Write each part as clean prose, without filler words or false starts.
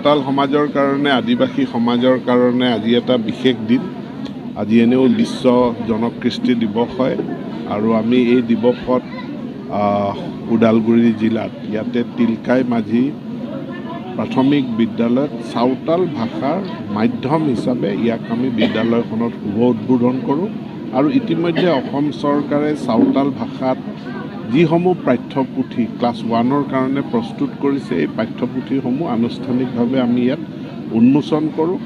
চাওতাল সমাজৰ কাৰণে, আদিবাসী সমাজৰ কাৰণে আজি এটা বিশেষ দিন। আজি এনেও বিশ্ব জনকৃষ্টি দিৱস হয় আৰু আমি এই দিৱসত ওদালগুৰি জিলাত ইয়াতে তিলকাই মাঝি প্ৰাথমিক বিদ্যালয়ত চাওতাল ভাষাৰ মাধ্যম হিচাপে ইয়াক আমি বিদ্যালয়খনত শুভ উদ্বোধন কৰোঁ। আৰু ইতিমধ্যে অসম চৰকাৰে চাওতাল ভাষাত যিসমূহ পাঠ্যপুথি ক্লাছ ওৱানৰ কাৰণে প্ৰস্তুত কৰিছে, এই পাঠ্যপুথিসমূহ আনুষ্ঠানিকভাৱে আমি ইয়াত উন্মোচন কৰোঁ।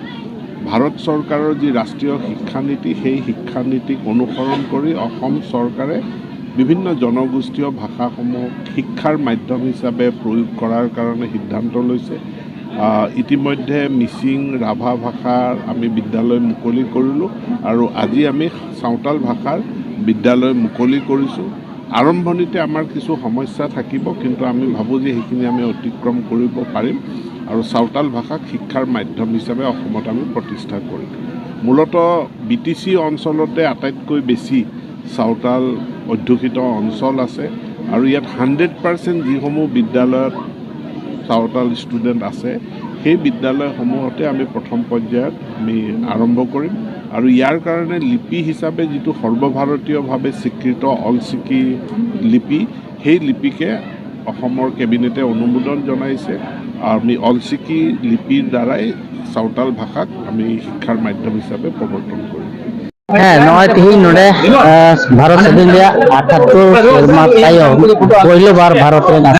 ভাৰত চৰকাৰৰ যি ৰাষ্ট্ৰীয় শিক্ষানীতি, সেই শিক্ষানীতিক অনুসৰণ কৰি অসম চৰকাৰে বিভিন্ন জনগোষ্ঠীয় ভাষাসমূহ শিক্ষাৰ মাধ্যম হিচাপে প্ৰয়োগ কৰাৰ কাৰণে সিদ্ধান্ত লৈছে। ইতিমধ্যে মিচিং, ৰাভা ভাষাৰ আমি বিদ্যালয় মুকলি কৰিলোঁ আৰু আজি আমি চাওতাল ভাষাৰ বিদ্যালয় মুকলি কৰিছোঁ। আৰম্ভণিতে আমাৰ কিছু সমস্যা থাকিব, কিন্তু আমি ভাবোঁ যে সেইখিনি আমি অতিক্ৰম কৰিব পাৰিম আৰু চাওতাল ভাষাক শিক্ষাৰ মাধ্যম হিচাপে অসমত আমি প্ৰতিষ্ঠা কৰিম। মূলতঃ বিটিচি অঞ্চলতে আটাইতকৈ বেছি চাওতাল অধ্যুষিত অঞ্চল আছে আৰু ইয়াত 100% যিসমূহ বিদ্যালয়ত চাওতাল ষ্টুডেণ্ট আছে, সেই বিদ্যালয়সমূহতে আমি প্ৰথম পৰ্যায়ত আমি আৰম্ভ কৰিম। আৰু ইয়াৰ কাৰণে লিপি হিচাপে যিটো সৰ্বভাৰতীয়ভাৱে স্বীকৃত অলচিকি লিপি, সেই লিপিকে অসমৰ কেবিনেটে অনুমোদন জনাইছে। আমি অলচিকি লিপিৰ দ্বাৰাই চাওতাল ভাষাক আমি শিক্ষাৰ মাধ্যম হিচাপে প্ৰৱৰ্তন কৰিম। ᱦᱮᱸ, ᱱᱚᱜᱼᱚᱭ ᱛᱮᱦᱮᱧ ᱱᱚᱰᱮ ᱵᱷᱟᱨᱚᱛ ᱥᱟᱹᱫᱷᱤᱱ ᱨᱮᱭᱟᱜ 78 ᱥᱮᱨᱢᱟ ᱛᱟᱭᱚᱢ ᱯᱳᱭᱞᱳ ᱵᱟᱨ ᱵᱷᱟᱨᱚᱛ ᱨᱮᱱ